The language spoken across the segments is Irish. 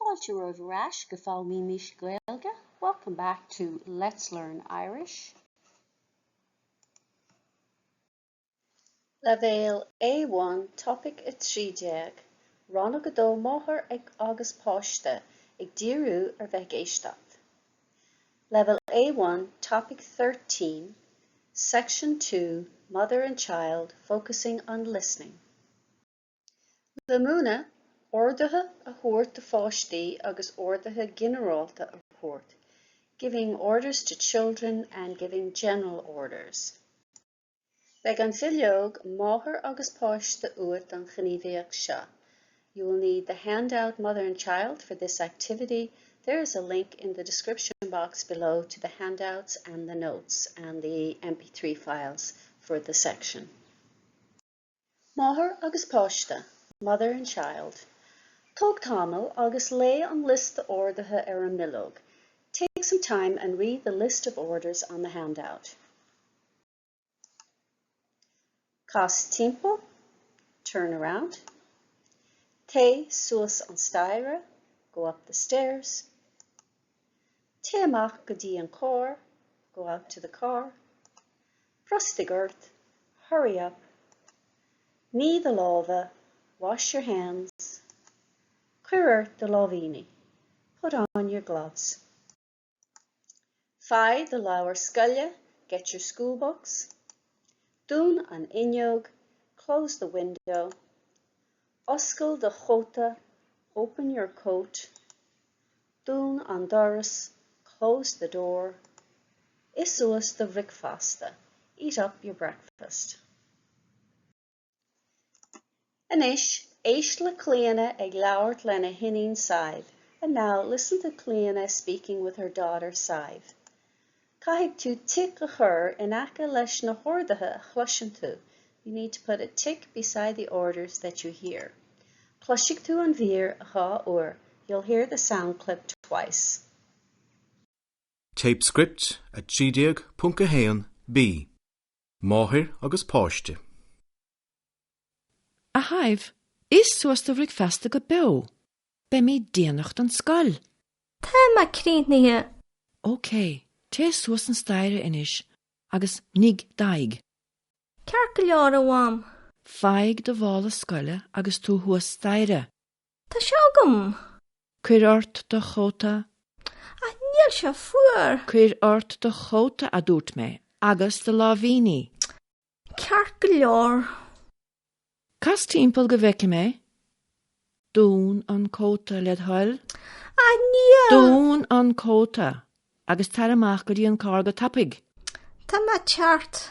Fáilte romhaibh ar ais go Foghlaimímis Gaeilge, welcome back to Let's Learn Irish. Leibhéal A1 Topaic 13, Rannóg 2 Máthair agus Páiste ag díriú ar bheith ag éisteacht. Level A1 Topic 13, Section 2 Mother and Child focusing on listening. Le múineadh, orduithe a thabhairt do pháistí agus orduithe ginearálta a thabhairt, giving orders to children and giving general orders. Beidh an bhileog Máthair agus Páiste uait don ghníomhaíocht seo. You will need the handout Mother and Child for this activity. There is a link in the description box below to the handouts and the notes and the MP3 files for the section. Máthair agus Páiste, Mother and Child. Tóg tamall agus léigh an liosta orduithe ar an mbileog. Take some time and read the list of orders on the handout. Cas timpeall, turn around. Téigh suas an staighre, go up the stairs. Téigh amach go dtí an carr, go out to the car. Brostaigh ort, hurry up. Nigh do lámha, wash your hands. Cuir ort do láimhíní, put on your gloves. Faigh do leabhair scoile, get your school books. Dún an fhuinneog, close the window. Oscail do chóta, open your coat. Dún an doras, close the door. Ith suas do bhricfeasta, eat up your breakfast. Anois, éist le Clíona ag labhairt lena hiníon Sadhbh. And now listen to Clíona speaking with her daughter Sadhbh. Caithfidh tú tic a chur in aice leis na horduithe a chloiseann tú. You need to put a tick beside the orders that you hear. Cloisfidh tú an mhír dhá uair. You'll hear the sound clip twice. Téipscript 13.1 B, Máthair agus Páiste. A Shadhbh, ith suas do bhricfeasta go beo. Beimid déanach don scoil. Tá mé críochnaithe. Ok, téigh suas an staighre anois agus nigh d'aghaidh. Ceart go leor, a Mham. Faigh do mhála scoile agus tú thuas staighre. Tá sé agam. Cuir ort do chóta. Ach níl sé fuar. Cuir ort do chóta, a dúirt mé, agus do láimhíní. Ceart go leor. Cas timpeall go bhfeice mé. Dún an cóta, led thoil. Ach níl. Dún an cóta agus tar amach go dtí an carr go tapaidh. Tá mé ag teacht.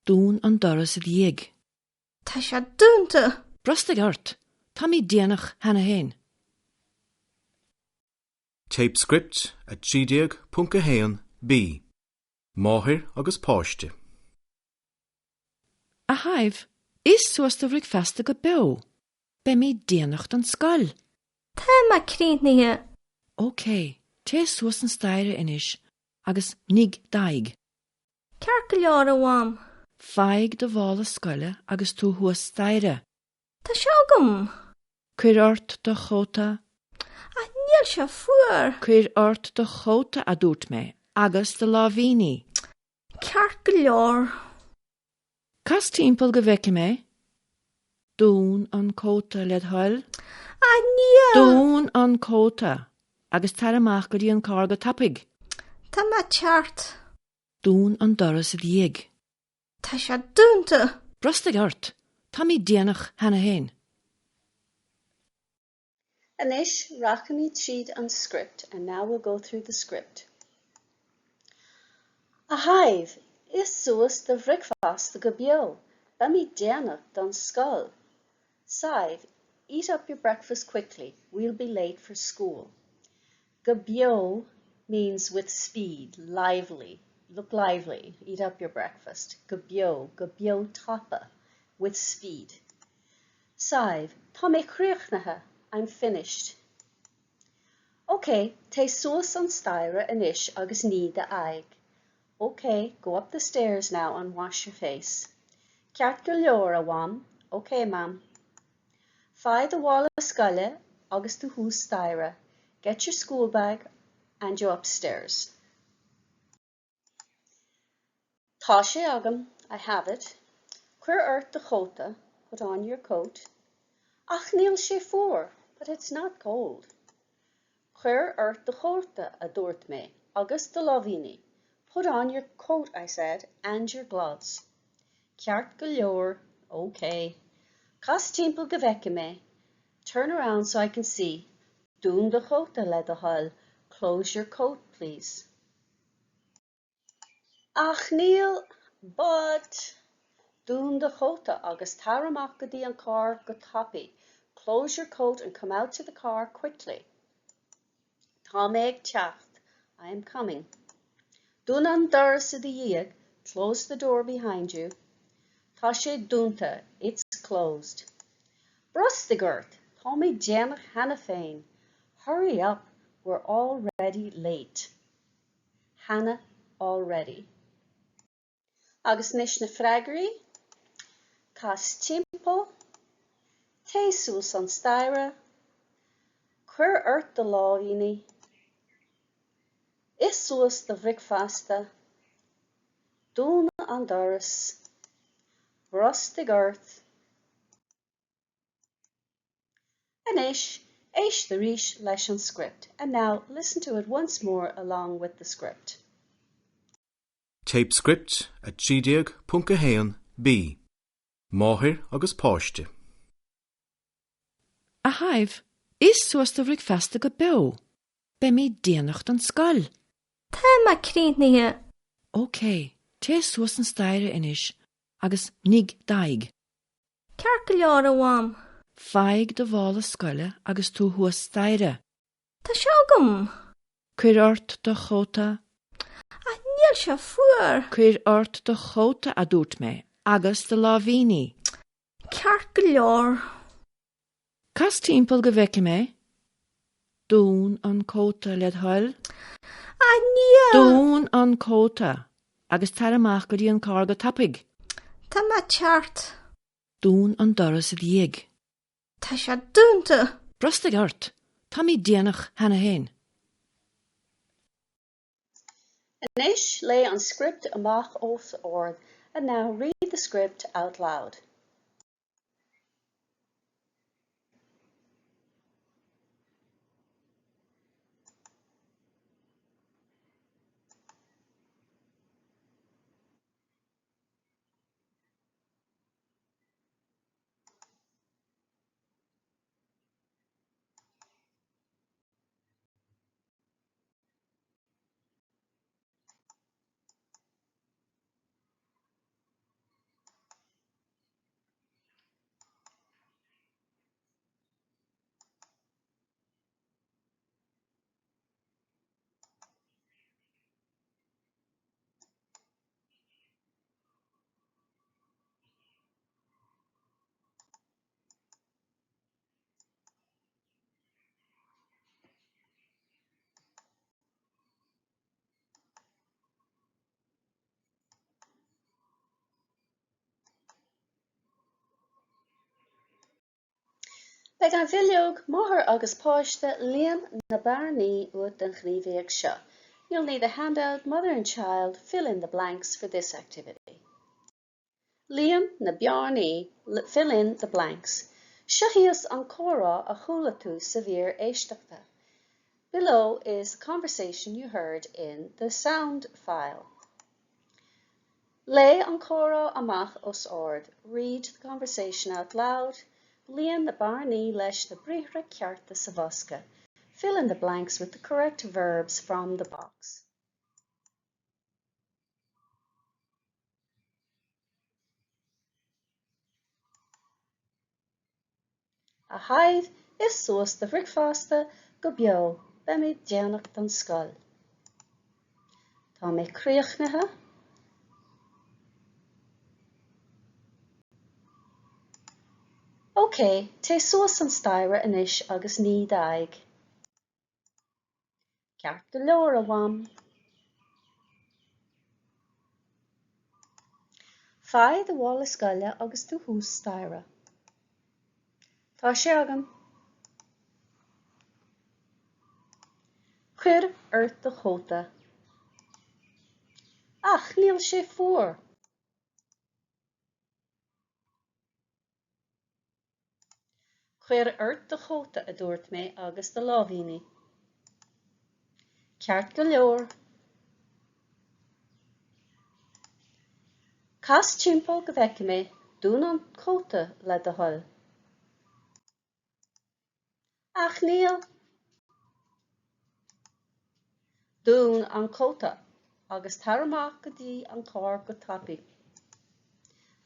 Dún an doras i do dhiaidh. Tá sé dúnta. Brostaigh ort! Táimid déanach cheana féin. Téipscript 13.1 B, Máthair agus Páiste. A Shadhbh, ith suas do bhricfeasta go beo. Beimid déanach don scoil. Tá mé críochnaithe. Ok, téigh suas an staighre anois agus nigh d'aghaidh. Ceart go leor, a Mham. Faigh do mhála scoile agus tú thuas staighre. Tá sé agam. Cuir ort do chóta. Ach níl sé fuar. Cuir ort do chóta, a dúirt mé, agus do láimhíní. Ceart go leor. Cas timpeall go bhfeice mé. Dún an cóta, led thoil. Ach níl. Dún an cóta agus tar amach go dtí an carr go tapaidh. Tá mé ag teacht. Dún an doras i do dhiaidh. Tá sé dúnta. Brostaigh ort! Táimid déanach cheana féin. Anois, rachaimid tríd an script and now we'll go through the script. A Shadhbh, ith suas do bhricfeasta go beo, beimid déanach don scoil. Sadhbh, eat up your breakfast quickly, we'll be late for school. Go beo means with speed, lively, look lively, eat up your breakfast. Go beo, go beo tapa, with speed. Sadhbh, Tá mé críochnaithe, I'm finished. Ok, téigh suas an staighre anois agus nigh d'aghaidh. Ok, go up the stairs now and wash your face. Ceart go leor, a Mham. Ok, Mam. Faigh do mhála scoile agus tú thuas staighre. Get your school bag and you upstairs. Tá sé agam, I have it. Cuir ort do chóta, put on your coat. Ach níl sé fuar, but it's not cold. Cuir ort do chóta, a dúirt mé, agus do láimhíní, put on your coat, I said, and your gloves. Ceart go leor, OK. Cas timpeall go bhfeice mé, turn around so I can see. Dún do chóta le do thoil, close your coat, please. Ach níl, but, Dún do chóta agus tar amach go dtí an carr go tapaidh, close your coat and come out to the car quickly. Tá mé ag teacht, I am coming. Dún an doras i do dhiaidh, close the door behind you. Tá sé dúnta, it's closed. Brostaigh ort, táimid déanach cheana féin, hurry up, we're already late. Cheana, already. Agus anois na freagraí. Cas timpeall. Téigh suas an staighre. Cuir ort do láimhíní. Ith suas do bhricfeasta. Dún an doras. Brostaigh ort. Anois, éist arís leis an script. And now listen to it once more along with the script. Téip Script 13.1 B. Máthair agus páiste. A Shadhbh, ith suas do bhricfeasta go beo. Beimid déanach don scoil. Tá mé críochnaithe. Ok, téigh suas an staighre anois agus nigh d'aghaidh. Ceart go leor, a Mham. Faigh do mhála scoile agus tú thuas staighre. Tá sé agam. Cuir ort do chóta. Ach níl sé fuar. Cuir ort do chóta, a dúirt mé, agus do láimhíní. Ceart go leor. Cas timpeall go bhfeice mé. Dún an cóta, led thoil. Ach níl. Dún an cóta agus tar amach go dtí an carr go tapaidh. Tá mé ag teacht. Dún an doras i do dhiaidh. Tá sé dúnta. Brostaigh ort! Táimid déanach cheana féin. Anois, léigh an script amach os ard And now read the script out loud. Beidh an bhileog Máthair agus Páiste Líon na Bearnaí uait don ghníomhaíocht seo. You'll need the handout Mother and Child, Fill in the Blanks for this activity. Líon na bearnaí, fill in the blanks. Seo thíos an comhrá a chuala tú sa mhír éisteachta. Below is the conversation you heard in the sound file. Léigh an comhrá amach os ard, read the conversation out loud. Líon na bearnaí leis na briathra cearta sa bhosca. Fill in the blanks with the correct verbs from the box. A Shadhbh, ith suas do bhricfeasta go beo, beimid déanach don scoil. Tá mé críochnaithe. Ok, téigh suas an staighre anois agus nigh d'aghaidh. Ceart go leor, a Mham. Faigh do mhála scoile agus tú thuas staighre. Tá sé agam. Cuir ort do chóta. Ach níl sé fuar. Cuir ort do chóta, a dúirt mé, agus do láimhíní. Ceart go leor. Cas timpeall go bhfeice mé. Dún an cóta, le do thoil. Ach níl. Dún an cóta agus tar amach go dtí an carr go tapaidh.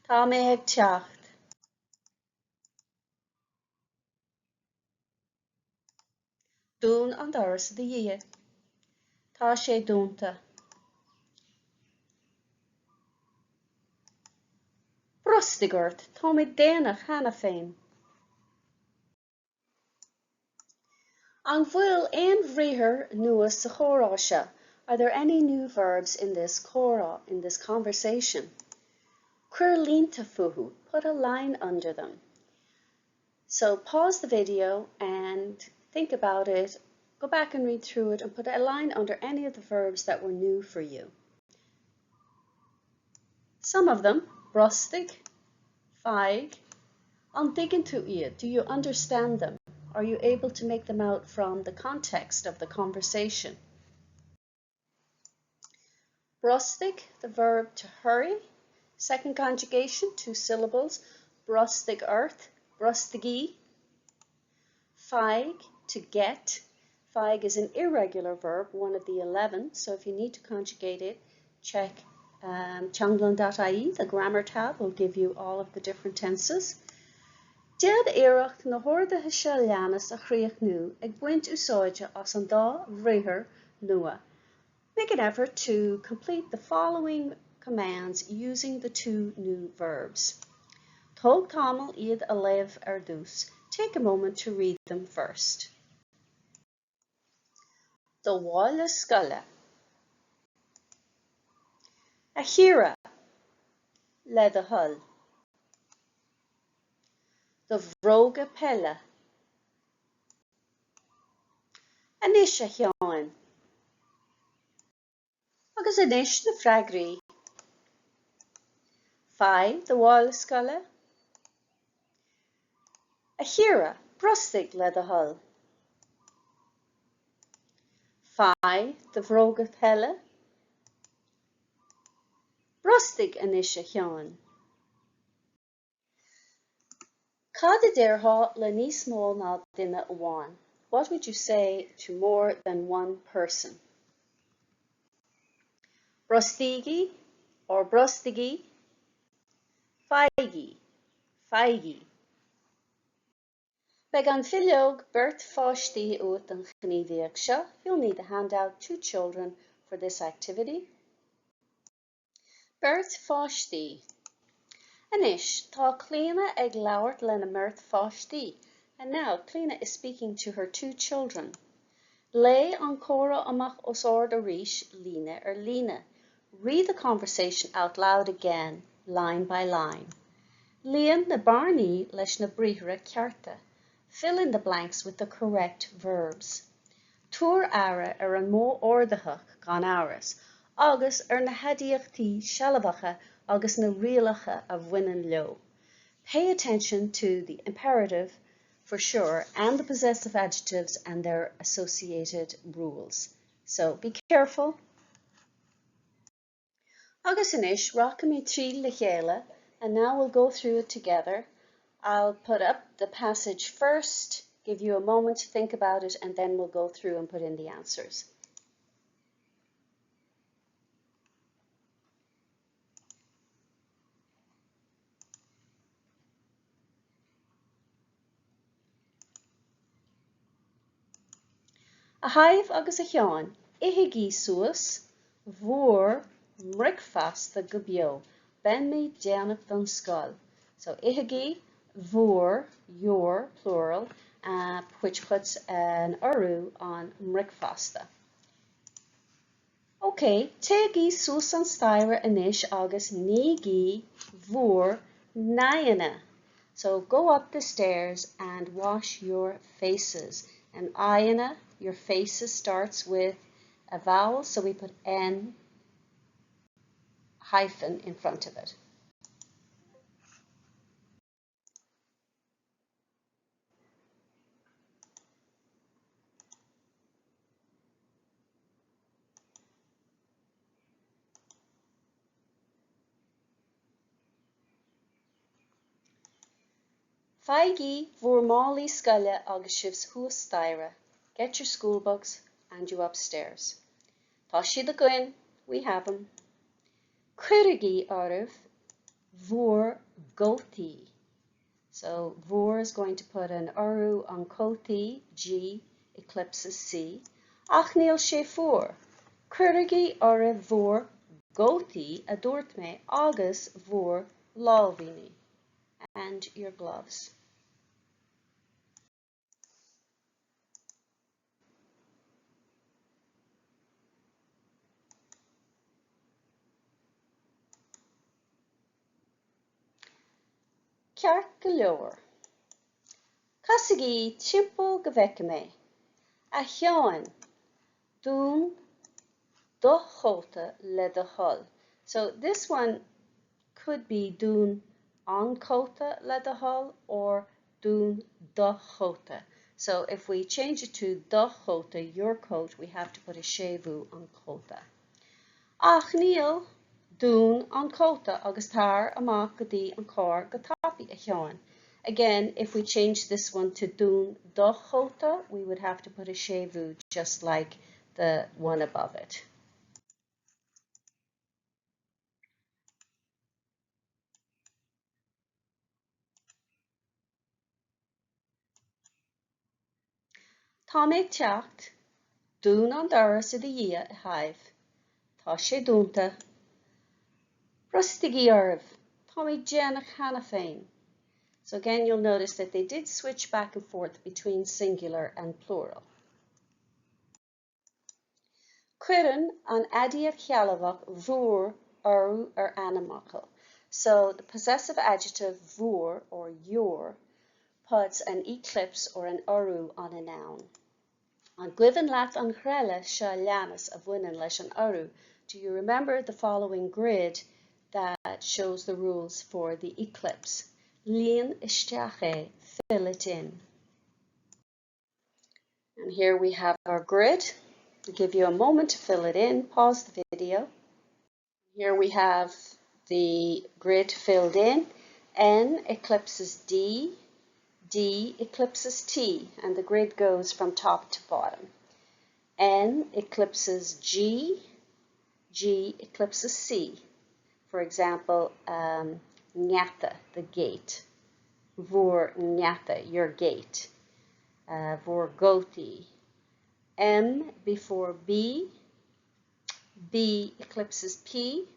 Tá mé ag teacht. Dún an doras i do dhiaidh. Tá sé dúnta. Brostaigh ort, táimid déanach cheana féin. An bhfuil aon bhriathar nua sa chomhrá seo? Are there any new verbs in this comhrá, in this conversation? Cuir línte fúthu, put a line under them. So pause the video and think about it, go back and read through it and put a line under any of the verbs that were new for you. Some of them, brostaigh, faigh, an dtuigeann tú iad? Do you understand them? Are you able to make them out from the context of the conversation? Brostaigh, the verb to hurry. Second conjugation, two syllables. Brostaigh ort, brostaigí. Faigh, to get. Faigh is an irregular verb, one of the 11, so if you need to conjugate it, check um, teanglann.ie, the grammar tab will give you all of the different tenses. Déan iarracht na horduithe seo leanas a chríochnú ag baint úsáide as an dá bhriathar nua. Make an effort to complete the following commands using the two new verbs. Tóg tamall iad a léamh ar dtús. Take a moment to read them first. Do mhála scoile. A Chiara, le do thoil. Do bhróga peile. Anois, a Sheáin. Agus anois na freagraí. Faigh do mhála scoile. A Chiara, brostaigh le do thoil. Faigh do bhróga peile. Brostaigh anois, a Sheáin. Cad a déarfá le níos mó ná duine amháin? What would you say to more than one person? Brostaígí or brostaigí Faighigí Faighigí Beidh an bhileog beirt pháistí uait don ghníomhaíocht seo. You'll need the handout Two Children for this activity. Beirt pháistí. Anois, tá Clíona ag labhairt lena mbeirt pháistí. And now, Clíona is speaking to her two children. Léigh an comhrá amach os ard arís, líne ar líne. Read the conversation out loud again, line by line. Líon na bearnaí leis na briathra cearta. Fill in the blanks with the correct verbs. Tabhair aire ar an modh ordaitheach, gan amhras, agus ar na haidiachtaí sealbhacha agus na rialacha a bhaineann leo. Pay attention to the imperative, for sure, and the possessive adjectives and their associated rules. So be careful. Agus anois, rachaimid tríd le chéile, and now we'll go through it together. I'll put up the passage first, give you a moment to think about it, and then we'll go through and put in the answers. A Shadhbh agus a Sheáin, ithigí suas bhur mbricfeasta go beo, beimid déanach don scoil. So ithigí bhur, your, plural, which puts an urú on mbricfeasta. Ok, téigí suas an staighre anois agus nígí bhur n-aghaidheanna. So go up the stairs and wash your faces. And aghaidheanna, your faces starts with a vowel, so we put N hyphen in front of it. Faighigí bhur málaí scoile agus sibh thuas staighre, get your schoolbags and you upstairs. Tá siad againn, we have 'em. Cuirigí oraibh bhur gcótaí. So bhur is going to put an urú on cótaí, G eclipses C, ach níl sé fuar. Cuirigí oraibh bhur gcótaí a dúirt mé agus bhur lámhainní. And your gloves. Ceart go leor. Casaigí timpeall go bhfeice mé. A Sheáin, dún do chóta le do thoil. So this one could be dún an cóta le do thoil or dún do chóta. So if we change it to do chóta, your coat, we have to put a séimhiú on cóta. Ach níl, dún an cóta agus tar amach go dtí an carr go tapaidh, a Sheáin. Again, if we change this one to dún do chóta, we would have to put a séimhiú just like the one above it. Tá mé ag teacht. Dún an doras i do dhiaidh, a Shadhbh. Tá sé dúnta. Brostaígí oraibh! Táimid déanach cheana féin. So again you'll notice that they did switch back and forth between singular and plural. Cuireann an aidiacht shealbhach bhur urú ar ainmfhocal. So the possessive adjective bhur or your puts an eclipse or an urú on a noun. An gcuimhin leat an ghreille seo a leanas a bhaineann leis an urú? Do you remember the following grid that shows the rules for the eclipse? Líon isteach é, fill it in. And here we have our grid. I'll give you a moment to fill it in. Pause the video. Here we have the grid filled in. N eclipses D, D eclipses T, and the grid goes from top to bottom. N eclipses G, G eclipses C. For example, um, ngeata, the gate. Bhur ngeata, your gate. Uh, bhur gcótaí. M before B, B eclipses P,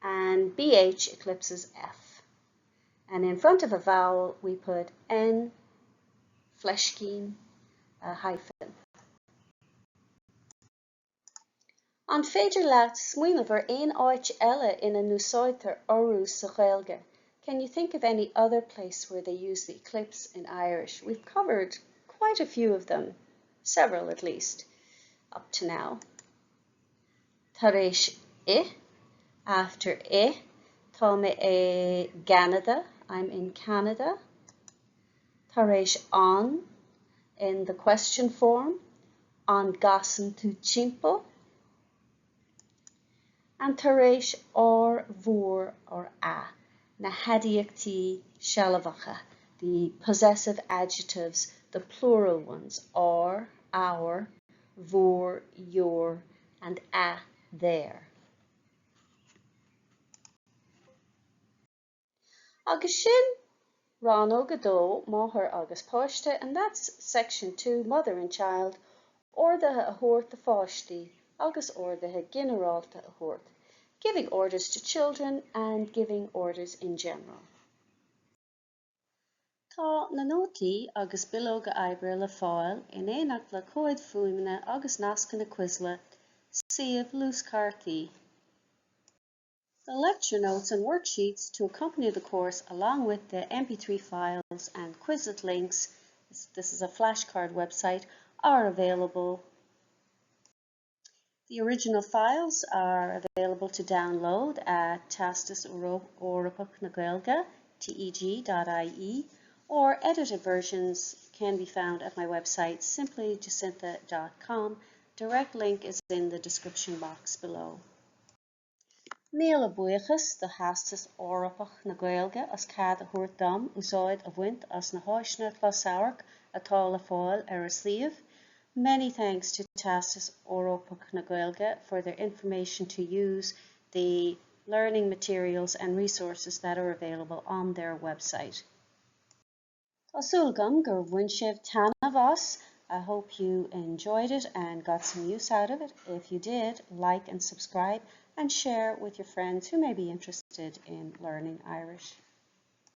and BH eclipses F. And in front of a vowel, we put N, fleiscín, a hyphen. An féidir leat smaoineamh ar aon áit eile ina n-úsáidtear urú sa Ghaeilge? Can you think of any other place where they use the eclipse in Irish? We've covered quite a few of them, several at least, up to now. Tar éis i, after i, tá mé i gCeanada, I'm in Canada. Tar éis an, in the question form, An gcasann tú timpeall? And tar éis ár, bhur or a, na haidiachtaí sealbhacha, the possessive adjectives, the plural ones, ár, our, bhur, your, and a, their. Agus sin rannóg a dó, Máthair agus Páiste, and that's section 2, Mother and Child, orduithe a thabhairt do pháistí agus orduithe ginearálta a thabhairt, giving orders to children and giving orders in general. Tá na nótaí agus bileoga oibre le fáil in éineacht le comhaid fuaime agus nascanna Quizlet, suíomh Luaschártaí. The lecture notes and worksheets to accompany the course along with the MP3 files and Quizlet links This is a flashcard website are available. The original files are available to download at Teastas Eorpach na Gaeilge, teg.ie, or edited versions can be found at my website simplyjacintha.com. Direct link is in the description box below. Míle buíochas do Theastas Eorpach na Gaeilge as cead a thabhairt dom úsáid a bhaint as na háiseanna closamhairc atá le fáil ar a suíomh. Many thanks to Teastas Eorpach na Gaeilge for their information to use the learning materials and resources that are available on their website. Tá súil agam gur bhain sibh taitneamh as. I hope you enjoyed it and got some use out of it. If you did, like and subscribe and share with your friends who may be interested in learning Irish.